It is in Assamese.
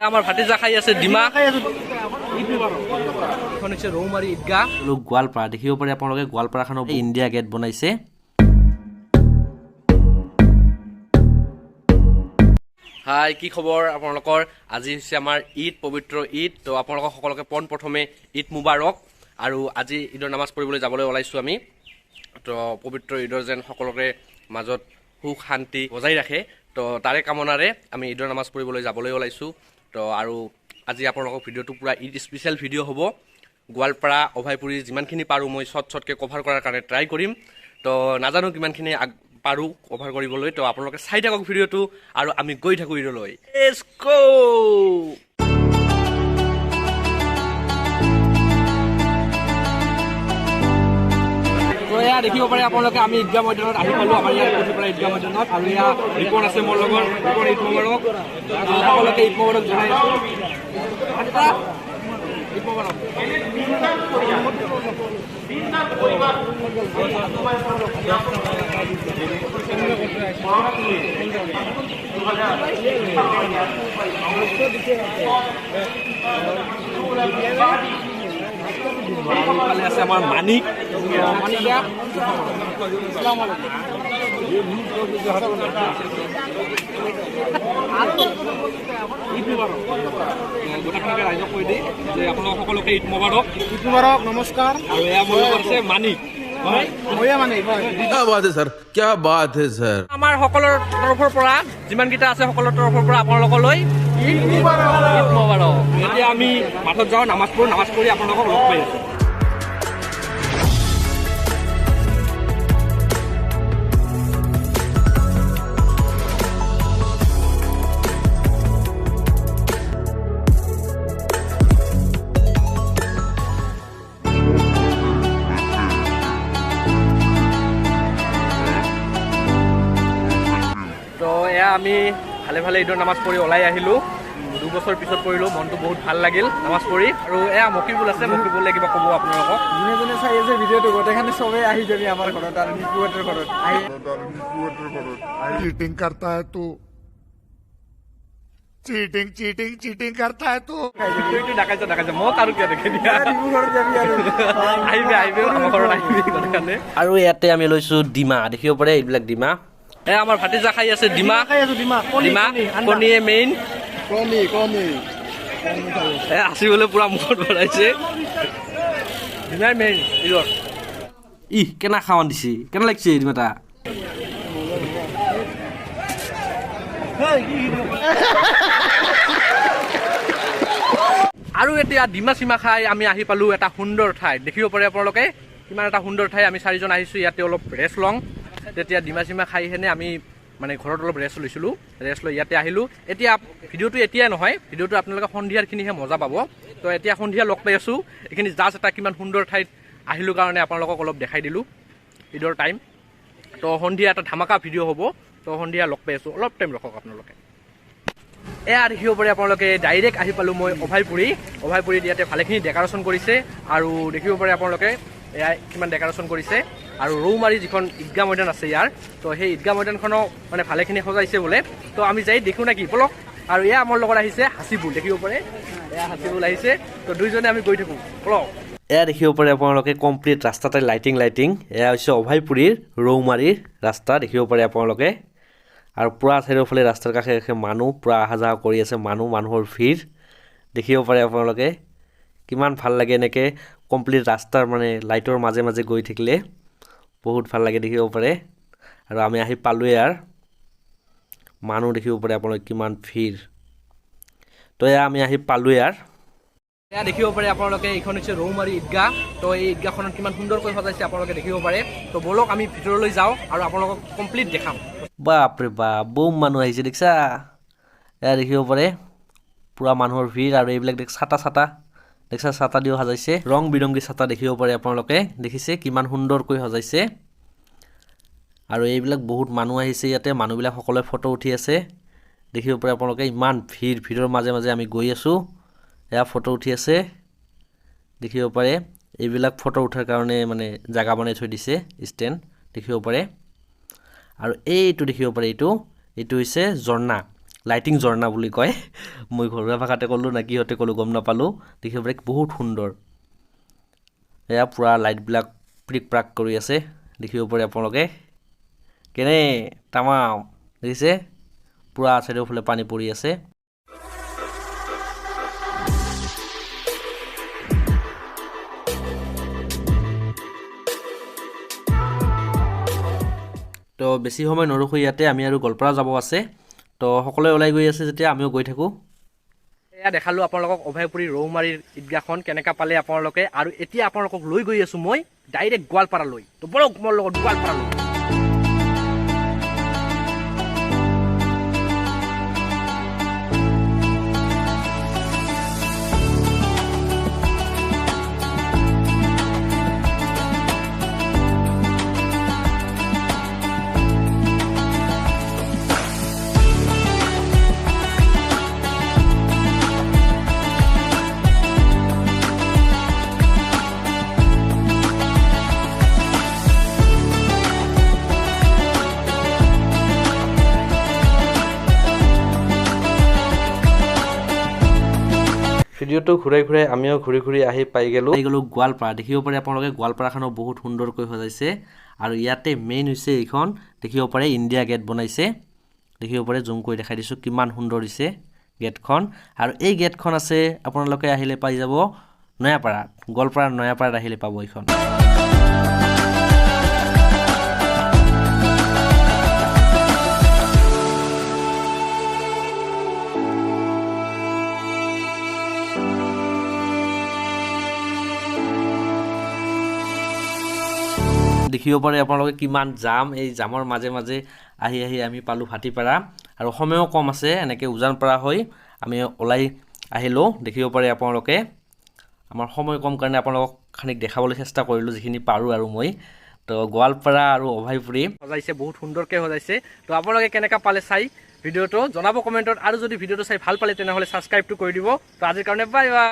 আমাৰ ভাতিজা খাই আছে ডিমা। এইখন হৈছে ৰৌমাৰী ঈদগাহ। লোক গোৱালপাৰা দেখিব পাৰে আপোনালোকে। গোৱালপাৰাখনৰ ইণ্ডিয়া গেট বনাইছে। হাই, কি খবৰ আপোনালোকৰ? আজি হৈছে আমাৰ ঈদ, পবিত্ৰ ঈদ। তো আপোনালোকক সকলোকে পোনপ্ৰথমে ঈদ মুবাৰক। আৰু আজি ঈদৰ নামাজ পঢ়িবলৈ যাবলৈ ওলাইছোঁ আমি। তো পবিত্ৰ ঈদৰ যেন সকলোৰে মাজত সুখ শান্তি বজাই ৰাখে, তো তাৰে কামনাৰে আমি ঈদৰ নামাজ পঢ়িবলৈ যাবলৈ ওলাইছোঁ। তো আৰু আজি আপোনালোকৰ ভিডিঅ'টো পূৰা ঈদ স্পেচিয়েল ভিডিঅ' হ'ব। গোৱালপাৰা, অভয়পুৰী যিমানখিনি পাৰোঁ মই শ্বৰ্ট শ্বৰ্টকৈ কভাৰ কৰাৰ কাৰণে ট্ৰাই কৰিম। তো নাজানো কিমানখিনি আগ পাৰোঁ কভাৰ কৰিবলৈ। তো আপোনালোকে চাই থাকক ভিডিঅ'টো আৰু আমি গৈ থাকোঁ ঈদলৈ। Let's go! তো এয়া দেখিব পাৰে আপোনালোকে, আমি ঈদগাহ ময়দানত আহি পালোঁ, আমাৰ ইয়াত কঠিপাৰা ঈদগাহ ময়দানত। আৰু এয়া ৰিপন আছে মোৰ লগত। ৰিপন, ঈদ মোবাৰক। তো সকলোকে ঈদ মোবাৰক জনাই আছোঁ। ঈদ মোবাৰক। ইফালে আছে আমাৰ মানিক। মানিক দা, ঈদ মোবাৰক। গোটেইখনকে ৰাইজক কৈ দি যে আপোনালোক সকলোকে ঈদ মোবাৰক। ঈদ মুবাৰক, নমস্কাৰ। আৰু এয়া মোৰ লগত আছে মানিক, হয়। ময়ে মানে হয়। क्या बात है सर, क्या बात है सर! আমাৰ সকলৰ তৰফৰ পৰা, যিমানকেইটা আছে সকলৰ তৰফৰ পৰা আপোনালোকলৈ ঈদ মোবাৰক। এতিয়া আমি মাঠত যাওঁ, নামাজ পঢ়োঁ, নামাজ পঢ়ি আপোনালোকক লগ পাই আছোঁ। তো এয়া আমি ভালে ভালে ঈদৰ নামাজ পঢ়ি ওলাই আহিলোঁ। 2 বছৰ পিছত পঢ়িলোঁ, মনটো বহুত ভাল লাগিল নামাজ পঢ়ি। আৰু এয়া মকিবুল আছে, মকিবুলে কিবা ক'ব আপোনালোকক। যোনে যোনে চাই আছে ভিডিঅ'টো, গোটেইখানে চবেই আহি যাবি আমাৰ ঘৰত আৰু নিপুহঁতৰ ঘৰত আহি चीटिंग करता है तू, चीटिंग, चीटिंग, चीटिंग करता है तू। এইটো ডাকাইছ, ডাকাইছ, মোক আৰু কিয় দেখে দিয়া? ৰিপু ঘৰত যাবি আৰু। আহিবি, আহিবি, আমাৰ ঘৰত আহিবি গোটেইখানে। আৰু ইয়াতে আমি লৈছোঁ ডিমা, দেখিব পাৰে এইবিলাক ডিমা। এ আমাৰ ভাতিজা খাই আছে ডিমা। খাই আছো ডিমা, কণী। ডিমা। কণী, আণ্ডা। কণীয়ে মেইন। কণী, কণী। এ আচিবলৈ পুৰা মুখত ভৰাইছে। ডিমাই মেইন ঈদৰ। ইহ, কেনা খাৱান দিছে, কেনে লাগিছে ডিমাটা? আৰু এতিয়া ডিমা চিমা খাই আমি আহি পালোঁ এটা সুন্দৰ ঠাই। দেখিব পাৰে আপোনালোকে কিমান এটা সুন্দৰ ঠাই। আমি চাৰিজন আহিছোঁ ইয়াতে অলপ ৰেষ্ট লওঁ। তেতিয়া ডিমা চিমা খাই সেনে আমি মানে ঘৰত অলপ ৰেষ্ট লৈছিলোঁ, ৰেষ্ট লৈ ইয়াতে আহিলোঁ। এতিয়া ভিডিঅ'টো এতিয়াই নহয়, ভিডিঅ'টো আপোনালোকে সন্ধিয়াৰখিনিহে মজা পাব। তো এতিয়া সন্ধিয়া লগ পাই আছোঁ। এইখিনি জাষ্ট এটা কিমান সুন্দৰ ঠাইত আহিলোঁ কাৰণে আপোনালোকক অলপ দেখাই দিলোঁ ঈদৰ টাইম। তো সন্ধিয়া এটা ধামাকা ভিডিঅ' হ'ব। তো সন্ধিয়া লগ পাই আছোঁ, অলপ টাইম ৰখক আপোনালোকে। এয়া দেখিব পাৰে আপোনালোকে, ডাইৰেক্ট আহি পালোঁ মই অভয়পুৰী। অভয়পুৰীত ইয়াতে ভালেখিনি ডেক'ৰেশ্যন কৰিছে আৰু দেখিব পাৰে আপোনালোকে এয়া কিমান ডেক'ৰেশ্যন কৰিছে। আৰু ৰৌমাৰী যিখন ঈদগাহ ময়দান আছে ইয়াৰ, তো সেই ঈদগাহ ময়দানখনো মানে ভালেখিনি সজাইছে বোলে। তো আমি যাই দেখোঁ নেকি, ব'লক। আৰু এয়া আমাৰ লগত আহিছে হাচিবুল, দেখিব পাৰে এয়া হাচিবুল আহিছে। তো দুইজনে আমি গৈ থাকোঁ, ব'লক। এয়া দেখিব পাৰে আপোনালোকে, কমপ্লিট ৰাস্তাতে লাইটিং লাইটিং। এয়া হৈছে অভয়পুৰীৰ ৰৌমাৰীৰ ৰাস্তা, দেখিব পাৰে আপোনালোকে। আৰু পূৰা চাৰিওফালে ৰাস্তাৰ কাষে কাষে মানুহ পূৰা অহা যোৱা কৰি আছে, মানুহৰ ভিৰ দেখিব পাৰে আপোনালোকে। কিমান ভাল লাগে এনেকৈ কমপ্লিট ৰাস্তাৰ মানে লাইটৰ মাজে মাজে গৈ থাকিলে বহুত ভাল লাগে, দেখিব পাৰে। আৰু আমি আহি পালোঁৱেই আৰু মানুহ দেখিব পাৰে আপোনালোকে কিমান ভিৰ। তো এয়া আমি আহি পালোঁৱেই আৰু। এয়া দেখিব পাৰে আপোনালোকে, এইখন হৈছে ৰৌমাৰী ঈদগাহ। তো এই ঈদগাহখনত কিমান সুন্দৰকৈ সজাইছে আপোনালোকে দেখিব পাৰে। তো ব'লক, আমি ভিতৰলৈ যাওঁ আৰু আপোনালোকক কমপ্লিট দেখাম। বাপৰে বাপ, বম মানুহ আহিছে দেখিছা। এয়া দেখিব পাৰে পূৰা মানুহৰ ভিৰ। আৰু এইবিলাক দেখ, ছাতা ছাতা দেখিছা, ছাতা দিও সজাইছে, ৰং বিৰংগী ছাতা দেখিব পাৰে আপোনালোকে। দেখিছে কিমান সুন্দৰকৈ সজাইছে। আৰু এইবিলাক বহুত মানুহ আহিছে ইয়াতে, মানুহবিলাক সকলোৱে ফটো উঠি আছে, দেখিব পাৰে আপোনালোকে। ইমান ভিৰ, ভিৰৰ মাজে মাজে আমি গৈ আছোঁ। এয়া ফটো উঠি আছে, দেখিব পাৰে। এইবিলাক ফটো উঠাৰ কাৰণে মানে জাগা বনাই থৈ দিছে, ষ্টেণ্ড দেখিব পাৰে। আৰু এইটো দেখিব পাৰে, এইটো হৈছে ঝৰ্ণা। লাইটিং ঝৰ্ণা বুলি কয়। মই ঘৰুৱা ভাষাতে ক'লোঁ নে কিহতে ক'লোঁ গম নাপালোঁ। দেখিব পাৰে বহুত সুন্দৰ, এয়া পূৰা লাইটবিলাক প্ৰিক প্ৰাক কৰি আছে, দেখিব পাৰে আপোনালোকে কেনে তামাম দেখিছে, পূৰা চাৰিওফালে পানী পৰি আছে। তো বেছি সময় নৰখোঁ ইয়াতে, আমি আৰু গোৱালপাৰা যাব আছে। তো সকলোৱে ওলাই গৈ আছে যেতিয়া আমিও গৈ থাকোঁ। এয়া দেখালোঁ আপোনালোকক অভয়পুৰী ৰৌমাৰীৰ ঈদগাহখন কেনেকুৱা পালে আপোনালোকে। আৰু এতিয়া আপোনালোকক লৈ গৈ আছোঁ মই ডাইৰেক্ট গোৱালপাৰালৈ। তো বলক মোৰ লগত গোৱালপাৰালৈ। ভিডিঅ'টো ঘূৰাই ঘূৰাই আমিও ঘূৰি ঘূৰি আহি পাই গ'লোঁ গোৱালপাৰা। দেখিব পাৰে আপোনালোকে গোৱালপাৰাখনো বহুত সুন্দৰকৈ সজাইছে। আৰু ইয়াতে মেইন হৈছে এইখন, দেখিব পাৰে ইণ্ডিয়া গেট বনাইছে, দেখিব পাৰে জুম কৰি দেখাই দিছোঁ কিমান সুন্দৰ হৈছে গেটখন। আৰু এই গেটখন আছে আপোনালোকে আহিলে পাই যাব নয়াপাৰাত, গোৱালপাৰাৰ নয়াপাৰাত আহিলে পাব এইখন। দেখিব পাৰে আপোনালোকে কিমান জাম, এই জামৰ মাজে মাজে আহি আহি আমি পালোঁ ভাটিপাৰা। আৰু সময়ো কম আছে, এনেকৈ উজানপাৰা হৈ আমি ওলাই আহিলোঁ। দেখিব পাৰে আপোনালোকে আমাৰ সময় কম কাৰণে আপোনালোকক খানিক দেখাবলৈ চেষ্টা কৰিলোঁ যিখিনি পাৰোঁ আৰু মই। তো গোৱালপাৰা আৰু অভয়পুৰী সজাইছে, বহুত সুন্দৰকৈ সজাইছে। তো আপোনালোকে কেনেকুৱা পালে চাই ভিডিঅ'টো জনাব কমেণ্টত, আৰু যদি ভিডিঅ'টো চাই ভাল পালে তেনেহ'লে ছাবস্ক্ৰাইবটো কৰি দিব। তো আজিৰ কাৰণে বাই বাই।